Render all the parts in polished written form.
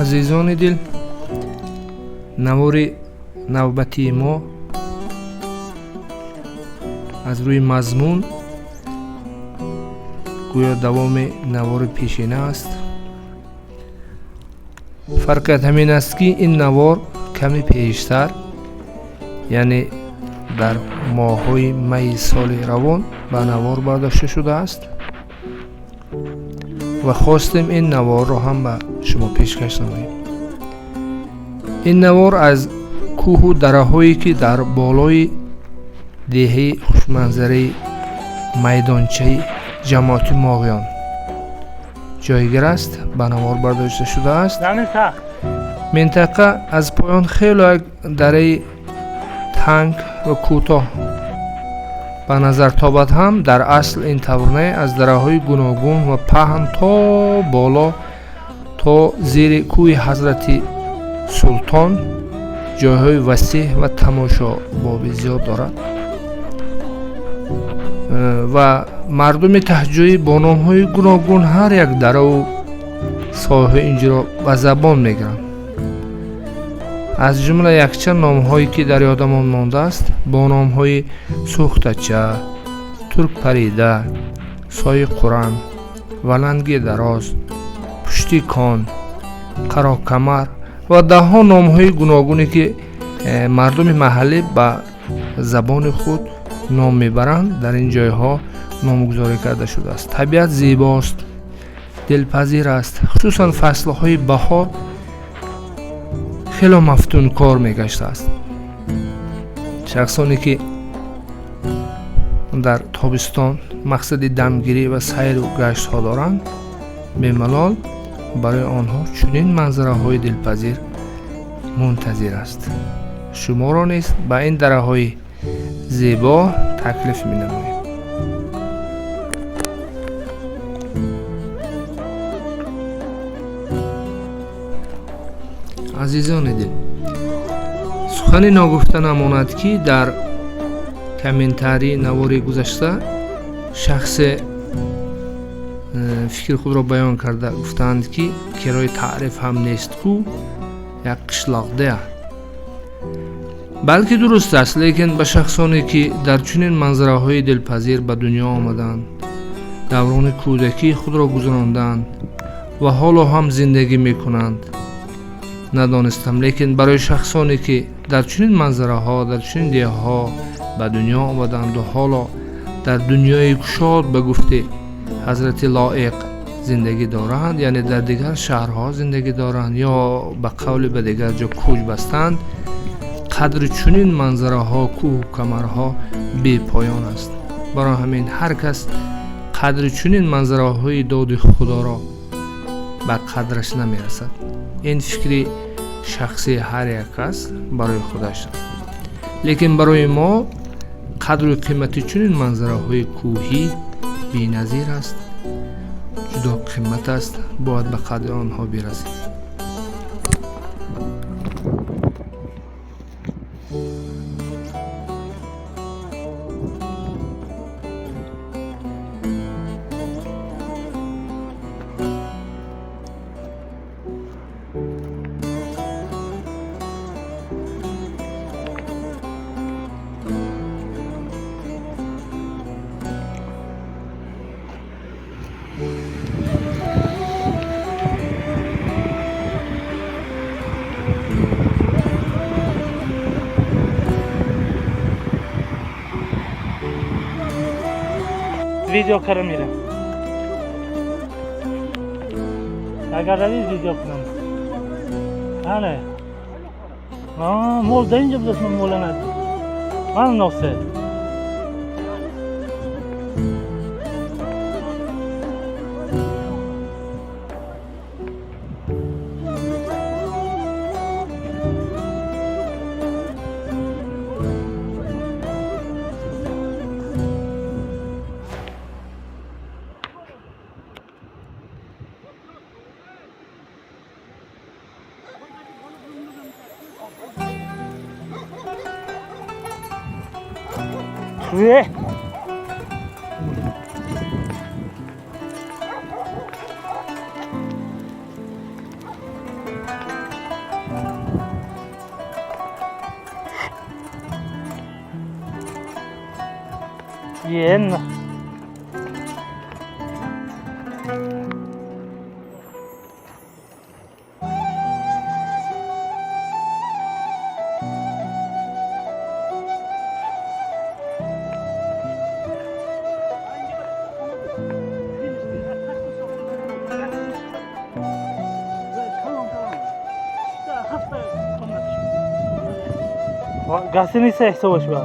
Азизони дил, навори навбатии мо аз рӯи мазмун гӯё давоми навори пешина аст. Фарқият ҳамин аст, ки ин навор каме пештар, яъне дар моҳҳои майи соли равон ба навор бардошта шудааст ва хостем ин наворро ҳам ба шумо пешкаш намоем. Ин навор аз кӯҳу дараҳое, ки дар болои деҳаи хушманзараи майдончаи ҷамоати Моғиён ҷойгир аст, ба навор бардошта шудааст. Минтақа аз поён хеле як дараи танг ва кӯтоҳ ба назар тобад ҳам, дар асл ин тавр не, аз дараҳои гуногун ва паҳн то боло, то зери кӯҳи Ҳазрати Султон ҷойҳои васеъ ва тамошобоби зиёд дорад ва мардуми таҳҷоӣ бо номҳои гуногун ҳар як дараву соҳаҳои инҷоро ба забон мегиранд. Аз ҷумла якчанд номҳое, ки дар ёдамон мондааст, бо номҳои Сӯхтача, Туркпарида, Сои Қуран, Валанги Дароз, Пушти Кон, Қарокамар ва даҳҳо номҳои гуногуне, ки мардуми маҳаллӣ ба забони худ ном мебаранд, дар ин ҷойҳо номгузорӣ карда шудааст. Табиат зебост, дилпазир аст. Хусусан фаслҳои баҳор хело мафтункор мегаштааст. Шахсоне, ки дар тобистон мақсади дамгирӣ ва сайру гаштҳо доранд, бемалол барои онҳо чунин манзараҳои дилпазир мунтазир аст. Шуморо низ ба ин дараҳои зебо таклиф менамоем. Азизони дил, сухани ногуфта намонад, ки дар комментарии навори гузашта шахсе фикри худро баён карда гуфтаанд, ки кирои таъриф ҳам нест ку, як қишлоқдеа. Балки дуруст аст, лекин ба шахсоне, ки дар чунин манзараҳои дилпазир ба дунё омаданд, даврони кӯдакии худро гузаронданд ва ҳоло ҳам зиндагӣ мекунанд, надонистам, лекин барои шахсоне, ки дар чунин манзараҳо, дар чунин деҳҳо ба дунё омаданду ҳоло дар дунёи кушод, ба гуфти ҳазрати Лоиқ, зиндагӣ доранд, яъне дар дигар шаҳрҳо зиндагӣ доранд ё ба қавли ба дигар ҷо кӯч бастанд, қадри чунин манзараҳо, кӯҳу камарҳо бепоён аст. Барои ҳамин ҳар кас қадри чунин манзараҳои доди Худоро ба қадраш намерасад. Ин фикри шахсии ҳар як кас барои худаш аст, лекин барои мо қадру қимати чунин манзараҳои кӯҳӣ беназир аст, ҷудо қимат аст, бояд ба қадри онҳо бирасем. Видео кара мирам. Агар рави, видео кунам. Ане. Мол да инҷа будааст, ман мола над. Ман носе. Ен. Гостиница ҳисобаш ба.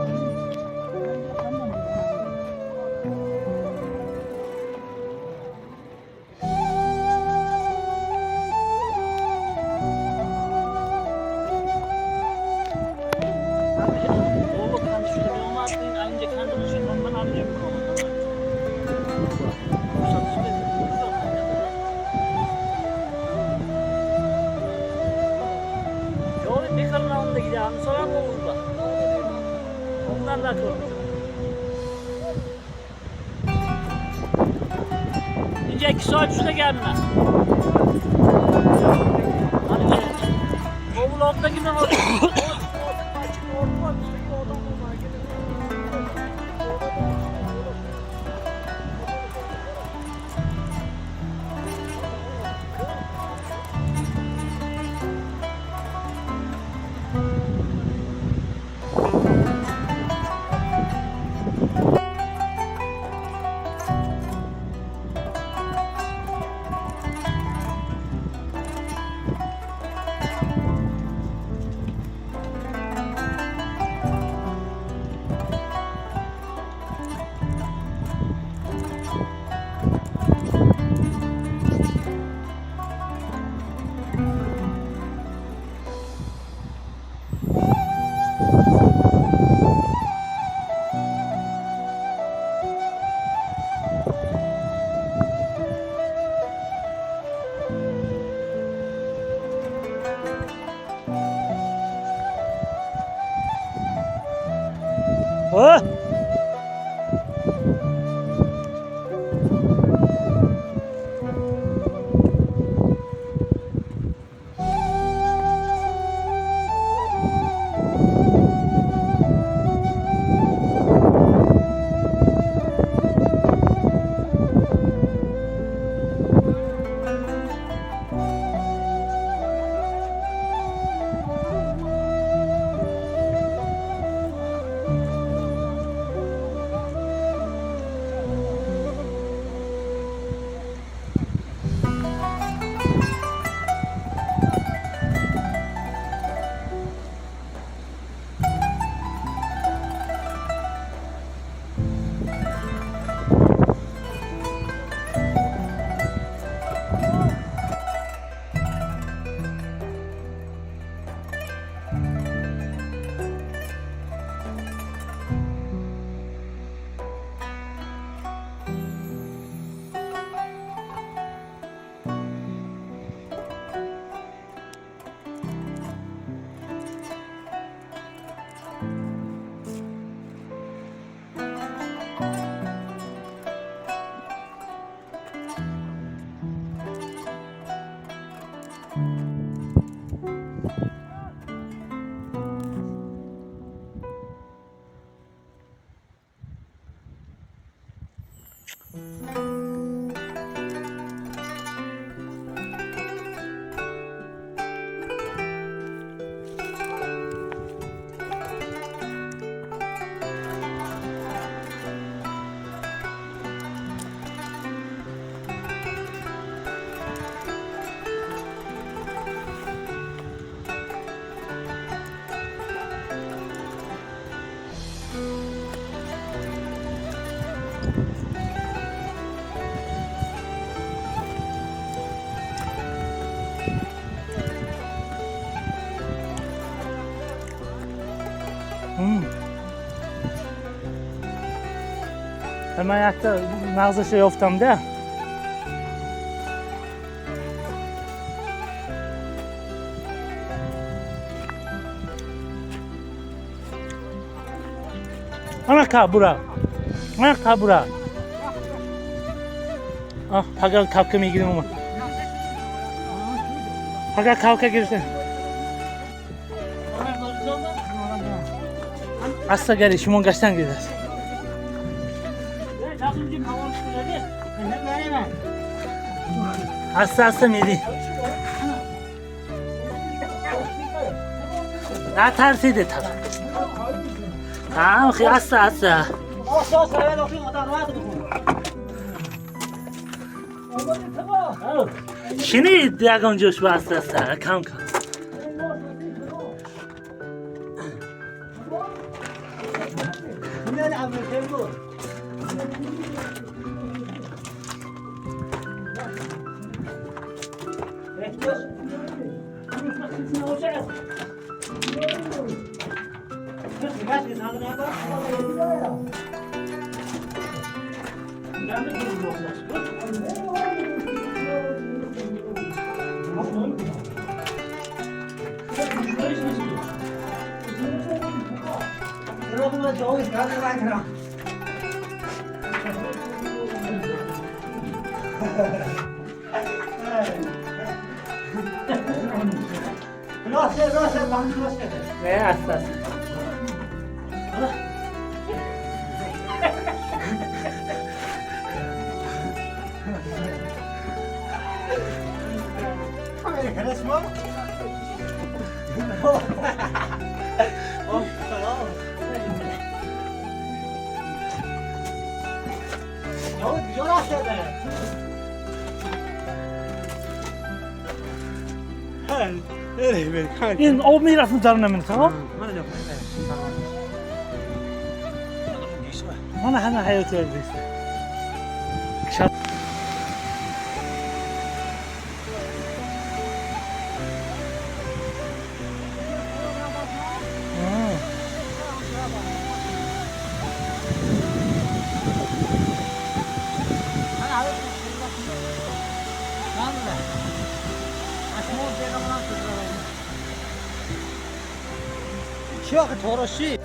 İnce 2 saat üstüne gelmez. Hani o vlogdaki ne var? Oh! Ман якта нағзаша ёфтам да. Ана кабура. Ана кабура. А, пага капка мегирем омад. Пага капка гирифтем. Астагари шумо гаштан гирифтааст. Аста аста میری. نترسیده طبعا. خیلی аста аста. Шинид ягон ҷош ба аста аста кам кам. Не, аста аста. Ин об мерафтм дар намин, мана ҳама ҳаёти азиз. ترشی.